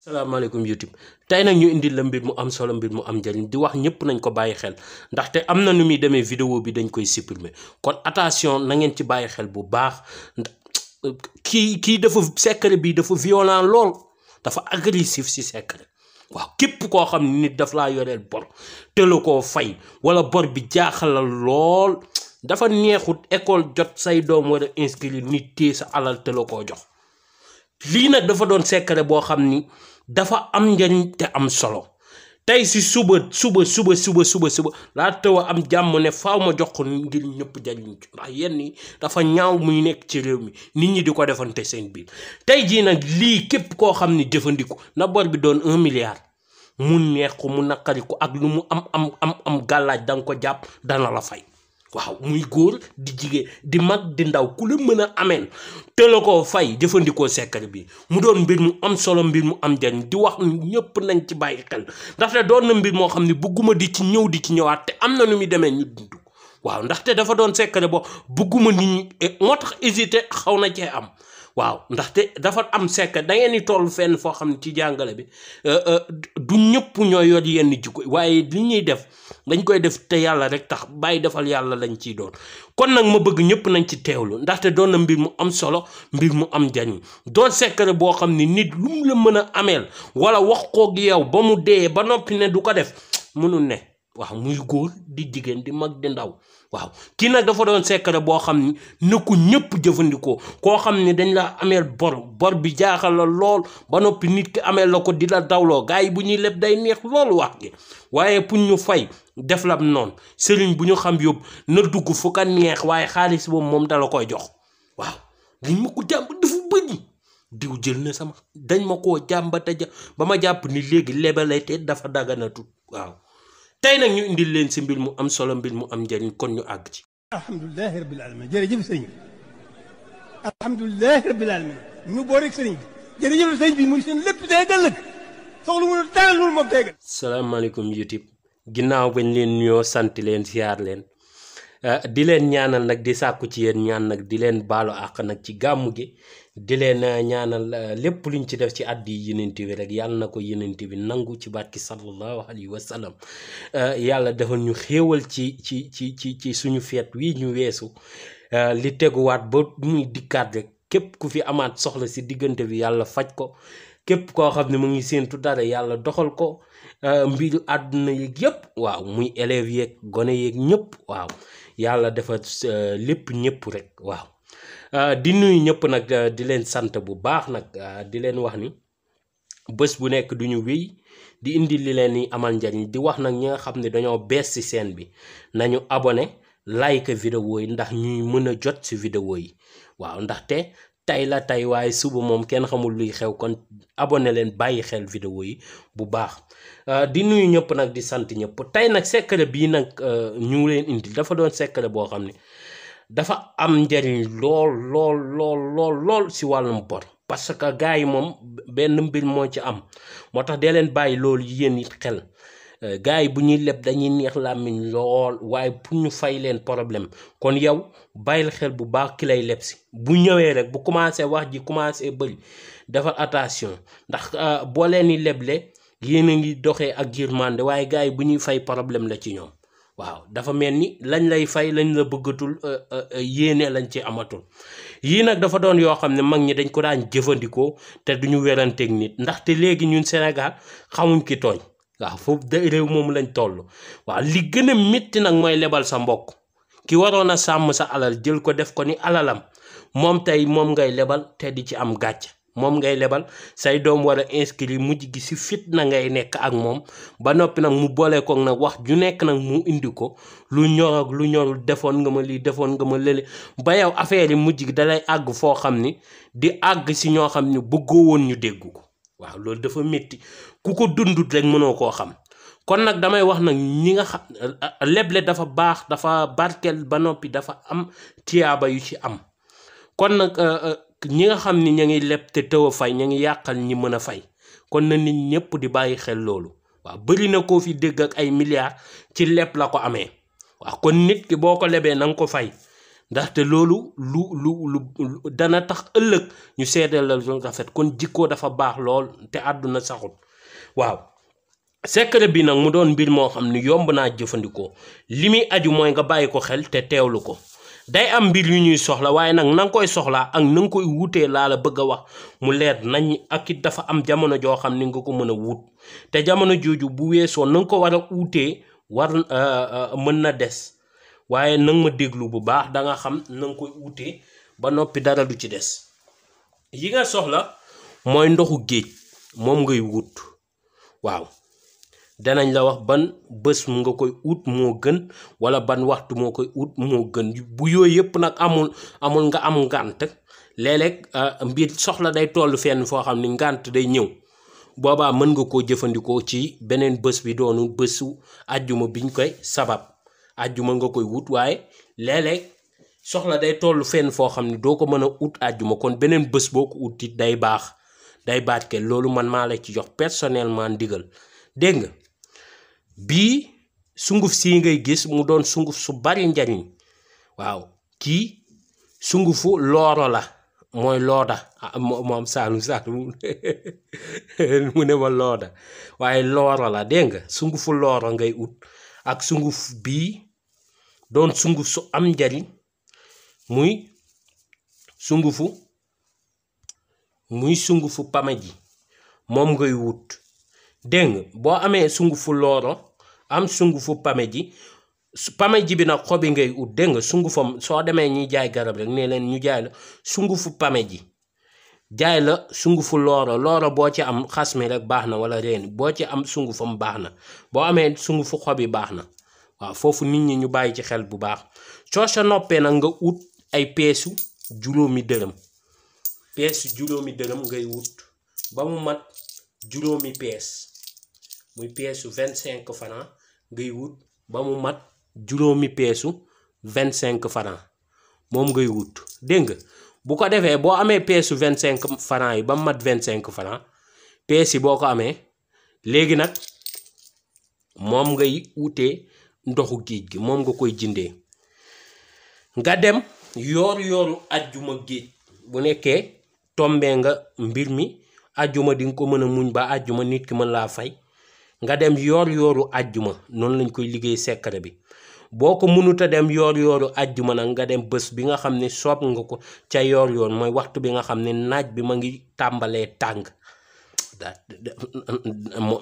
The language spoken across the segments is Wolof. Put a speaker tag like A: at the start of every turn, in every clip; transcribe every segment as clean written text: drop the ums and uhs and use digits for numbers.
A: salaamaaleykum YouTube tey nag ñu indil la mbir mu am solo mbir mu am njëriñ di wax ñëpp nañ ko bàyyi xel ndaxte am na nu muy demee vidéo bi dañ koy supprimer kon attention na ngeen ci bàyyi xel bu baax kii dafa secret bi dafa violent lool dafa agressif si secret waaw képp koo xam ne nit daf laa yoreel bor te la koo fay wala bor bi jaaxal la lool dafa neexut école jot say doom war a inscrire nit téye sa alal te la koo jox lii nag dafa doon secret boo xam ni dafa am njariñ te am solo tey si suba laa taw a am jàmm ne faaw ma jox ko ngir ñëpp jariñ ci ndax yenn yi dafa ñaaw muy nekk ci réew mi nit ñi di ko defante seen biir tey jii nag lii képp koo xam ni jëfandiku na bor bi doon 1 milliard mu neex ko mu naqari ko ak lu mu am gàllaaj da nga ko jàpp dana la fay waaw muy góor di jigéen di mag di ndaw ku la mën a ameen te la ko fay jëfandikoo secret bi mu doon mbir mu am solo mbir mu am njariñ di wax ñëpp nañ ci bàyyi xel ndaxte doon na mbir moo xam ne bugguma di ci ñëw di ci ñëwaat te am na nu muy demee ñu dund waaw ndaxte dafa doon secret boo bugguma nit ñi moo tax hésité xaw na cee am waaw ndaxte dafa am secret da ngeen di toll fenn foo xam ne ci jàngale bi du ñëpp ñoo yor yenn jikko waaye li ñuy def dañ koy def te yàlla rek tax bàyyi defal yàlla lañ ciy doon kon nag ma bëgg ñëpp nañ ci teewlu ndaxte doon na mbir mu am solo mbir mu am njariñ doon secret boo xam ne nit lu mu la mën a ameel wala wax koog yow ba mu dee ba noppi ne du ko def mënul ne waaw muy góor di jigéen di mag di ndaw waaw kii nag dafa doon secret boo xam ni na ko ñëpp jëfandikoo koo xam ne dañ la ameel bor bi jaaxal la lool ba noppi nit ki ameel la ko di la dawloo gars yi bu ñuy leb day neex loolu wax gi waaye pour ñu fay def la noonu sëriñ bu ñu xam yóbbu na dugg fu ka neex waaye xaalis boobu moom dala koy jox waaw liñ ma ko jàmb dafa bëri diw jël na sama dañ ma koo jàmbata ba ma jàpp ni léegi lebale te dafa daganatut waaw tey nag ñu indil leen si mbir mu am solo mbir mu am njëriñ kon ñu àgg ci
B: alhamdulilahi rabbil alamin jërëjëf sëriñ bi alhamdulilahi rabbil alamin ñu boo rek sëriñ bi jërëjëf sëriñ bi muy seen lépp tey ëllëg soxlu mu dara loolu moom tey
A: salaamaaleykum YouTube ginnaaw bañ leen ñoo sant leen siyaar leen di leen ñaanal nag di sàkku ci yéen ñaan nag di leen baalu àq nag ci gàmmu gi di leen ñaanal lépp luñ ci def ci addi yenent bi rek yàlla na ko yenent bi nangu ci barki sallallahu alayhi wa sallam yàlla defal ñu xéewal ci suñu feet wi ñu weesu li teguwaat ba muy dikkaat rek képp ku fi amaat soxla si diggante bi yàlla faj ko képp koo xam ne mu ngi séentu dara yàlla doxal ko mbiru àdduna yeeg yëpp waaw muy élèves yeeg gone yeeg ñëpp waaw yàlla defal lépp ñëpp rek waaw di nuyu ñëpp nag di leen sant bu baax nag di leen wax ni bés bu nekk duñu wéy di indi li leen ni amal njariñ di wax nag ñi nga xam ne dañoo bees ci chaîne bi nañu abonné like vidéo yi ndax ñuy mën a jot ci vidéo yi waaw ndaxte tey la tey waaye suba moom kenn xamul luy xew kon abonné leen bàyyi xel vidéo yi bu baax di nuyu ñëpp nag di sant ñëpp tey nag secret bii nag ñu leen indi dafa doon secret boo xam ne dafa am njariñ lool si wàllum bor parce que gars yi moom benn mbir moo ci am moo tax dee leen bàyyi loolu yéen it xel gars yi bu ñuy leb dañuy neex làmmiñ lool waaye pour ñu fay leen problème kon yow bàyyil xel bu baax ki lay leb si bu ñëwee rek bu commencé wax ji commencé bëri defal attention ndax boo leen di leble yéen a ngi doxee ak yërmande waaye gars yi bu ñuy fay problème la ci ñoom waaw dafa mel ni lañ lay fay lañ la bëggatul yéene lañ ci amatul yii nag dafa doon yoo xam ne mag ñi dañ ko daan jëfandikoo te duñu weranteeg nit ndaxte léegi ñun Sénégal xamuñ ki tooñ waaw foofu de réew moom lañ toll waaw li gën a métti nag mooy lebal sa mbokk ki waroon a sàmm sa alal jël ko def ko ni alalam moom tey moom ngay lebal te di ci am gàcce moom ngay lebal say doom war a inscrire mujj gi si fitna ngay nekk ak moom ba noppi nag mu boole ko nag wax ju nekk nag mu indi ko lu ñor ak lu ñorul defoon nga ma lii defoon nga ma lële ba yow affaire yi mujj gi dalay àgg foo xam ni di àgg si ñoo xam ni bëggoo woon ñu dégg ko waaw loolu dafa métti ku ko dundut rek mënoo koo xam kon nag damay wax nag ñi nga xam leble dafa baax dafa barkeel ba noppi dafa am tiyaaba yu ci am kon nag ñi nga xam ni ña ngi leb te tëw a fay ña ngi yàqal ñi mën a fay kon na nit ñëpp di bàyyi xel loolu waaw bëri na koo fi dégg ak ay milliards ci leb la ko amee waaw kon nit ki boo ko lebee na nga ko fay ndaxte loolu lu dana tax ëllëg ñu seedeel la lu rafet. kon jikkoo dafa baax lool te àdduna saxul. waaw secret bi nag mu doon mbir moo xam ni yomb naa jëfandikoo li muy aju mooy nga bàyyi ko xel te teewlu ko. day am mbir yu ñuy soxla waaye nag na nga koy soxlaa ak na nga koy wutee laa la bëgg a wax mu leer nañ. ak it dafa am jamono joo xam ni nga ko mën a wut te jamono jooju bu weesoo na nga ko war a wutee mën na des. waaye nang ma déglu bu baax da nga xam na nga koy wutee ba noppi dara du ci des. yi nga soxla mooy ndoxu géej moom ngay wut. waaw danañ la wax ban bés mu nga koy ut moo gën wala ban waxtu moo koy ut moo gën. bu yooyu yëpp nag amul nga am ngànt léeg-léeg mbir soxla day toll fenn foo xam ni ngànt day ñëw boobaa mën nga koo jëfandikoo ci beneen bés bi doonu bésu àjjuma biñ koy sabab. àjjuma nga koy wut waaye léeg-léeg soxla day toll fenn foo xam ne doo ko mën a ut àjjuma kon beneen bés boo ko ut it day baax day barke. loolu man maa la ci jox personnellement ndigal dégg nga. bii sunguf sii ngay gis mu doon sunguf su bari njariñ. waaw kii sungufu looro la mooy looda moom saalum mu ne ma looda waaye looro la dégg nga. sungufu looro ngay ut ak sunguf bii doon sunguf su am njariñ muy sungufu pamaji moom ngay wut dégg nga. boo amee sungufu looro am sungufu pamaji bi nag xobi ngay ut dégg nga. sungufam soo demee ñuy jaay garab rek ne leen ñu jaay la sungufu pamaji jaay la sungufu looro boo ci am xas mi rek baax na wala reeni boo ci am sungufam baax na boo amee sungufu xobi baax na. waaw foofu nit ñi ñu bàyyi ci xel bu baax. soo sa noppee nag nga ut ay peesu juróomi dërëm ngay wut ba mu mat juróomi pees muy peesu 25 francs ngay wut ba mu mat juróomi peesu 25 francs moom ngay wut dégg nga. bu ko defee boo amee peesu 25 francs yi ba mu mat 25 francs pees yi boo ko amee léegi nag moom ngay wutee ndoxu géej gi moom nga koy jëndee. nga dem yooru ajjuma géej bu nekkee tombee nga mbir mi ajjuma di nga ko mën a muñ ba ajjuma nit ki mën laa fay. nga dem yooru ajjuma noonu lañ koy liggéey secret bi. boo ko mënut a dem yooru ajjuma nag nga dem bés bi nga xam ne soob nga ko ca yoor mooy waxtu bi nga xam ne naaj bi ma ngi tàmbalee tàng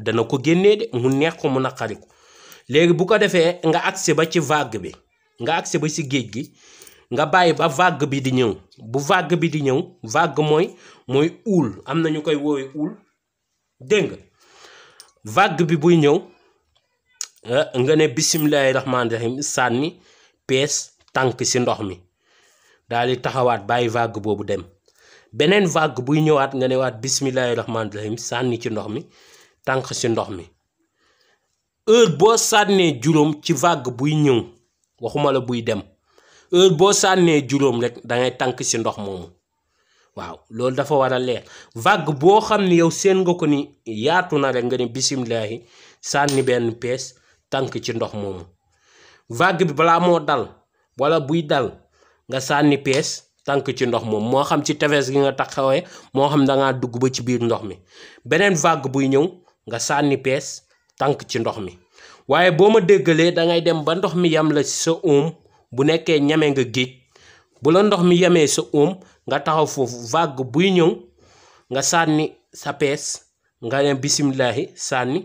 A: dana ko génnee de mu neex ko mu naqari ko. léegi bu ko defee nga agsi ba ci vague bi nga agsi ba ci géej gi nga bàyyi ba vague bi di ñëw. bu vague bi di ñëw vague mooy uul am na ñu koy woowee uul dégg nga. vague bi buy ñëw nga ne bisimilahi rahmaani rahim sànni pees tànk ci ndox mi daal di taxawaat bàyyi vague boobu dem. beneen vague buy ñëwaat nga ne waat bisimilahi rahmaani rahim sànni ci ndox mi tànk ci ndox mi. heure boo sànnee juróom ci vague buy ñëw waxuma la buy dem heure boo sànnee juróom rek dangay tànk ci ndox moomu. waaw loolu dafa war a leer. vague boo xam ne yow seen nga ko ni yaatu na rek nga ne bisimilahi sànni benn pees tànk ci ndox moomu. vague bi balaa moo dal wala buy dal nga sànni pees tànk ci ndox moomu moo xam ci tefes gi nga taxawee moo xam dangaa dugg ba ci biir ndox mi. beneen vague buy ñëw nga sànni pees tànk ci ndox mi. waaye boo ma déggalee dangay dem ba ndox mi yam la ci sa oom bu nekkee ñame nga géej bu la ndox mi yamee sa oom nga taxaw foofu vague buy ñëw nga sànni sa pees nga ne bisimilahi sànni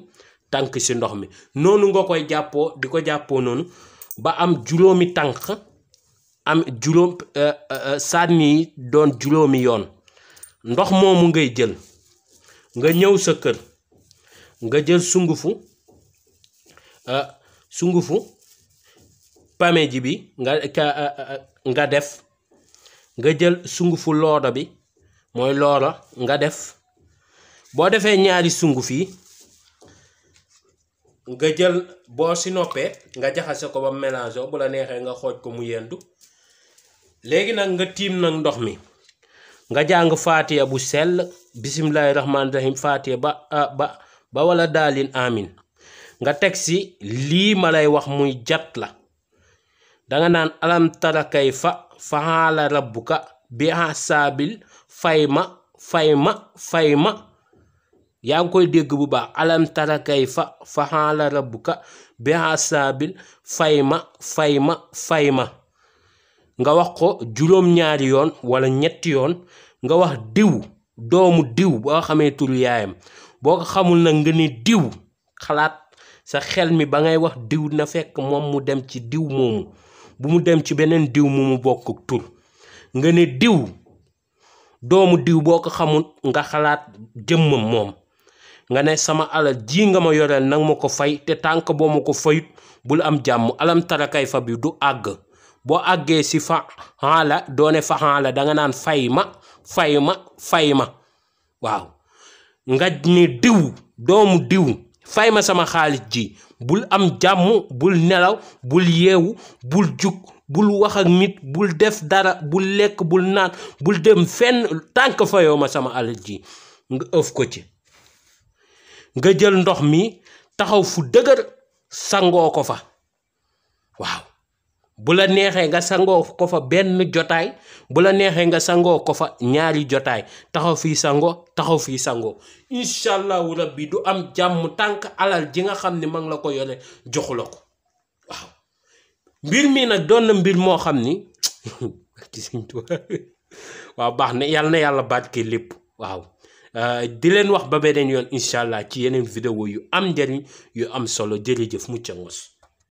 A: tànk ci ndox mi. noonu nga koy jàppoo di ko jàppoo noonu ba am juróomi tànk am juróom sànni yi doon juróomi yoon. ndox moomu ngay jël nga ñëw sa kër nga jël sungufu pameji bi nga def nga jël sungufu loodo bi mooy looro nga def. boo defee ñaari sunguf yi nga jël boo si noppee nga jaxase ko ba mélange bu la neexee nga xooj ko mu yendu. léegi nag nga tiim nag ndox mi nga jàng faatiya bu sell bisimilahi rahmaani rahim faatiya ba wala daalin amin nga teg si lii ma lay wax muy jat la danga naan alam tara kayfa fa'ala rabbuka bi asaabil fayma yaa ngi koy dégg bu baax alam tara kayfa fa'ala rabbuka bi asaabil fayma nga wax ko juróom-ñaari yoon wala ñetti yoon nga wax diw doomu diw boo xamee turu yaayam boo ko xamul nag nga ni diw xalaat sa xel mi ba ngay wax diw na fekk moom mu dem ci diw moomu bu mu dem ci beneen diw mu bokk ak tur nga ne diw doomu diw boo ko xamul nga xalaat jëmmam moom nga ne sama alal ji nga ma yoreel nag ma ko fay te tànk boo ma ko fayut bul am jàmm alam tara kayfa bi du àgg boo àggee si fa'ala doone fa'ala danga naan fayma waaw nga ne diw doomu diw fay ma sama xaalis ji bul am jàmm bul nelaw bul yeewu bul jug bul wax ak nit bul def dara bul lekk bul naan bul dem fenn tànk fayoo ma sama alal ji nga ëf ko ci nga jël ndox mi taxaw fu dëgër sangoo ko fa waaw bu la neexee nga sangoo ko fa benn jotaay bu la neexee nga sangoo ko fa ñaari jotaay taxaw fii sangoo incha allahu rabbi du am jàmm tànk alal ji nga xam ne ma ngi la ko yore joxu la ko waaw mbir mi nag doon na mbir moo xam ni waaw baax na yàlla barke lépp waaw di leen wax ba beneen yoon incha allah ci yeneen vidéo yu am njariñ yu am solo jërëjëf mucca ngos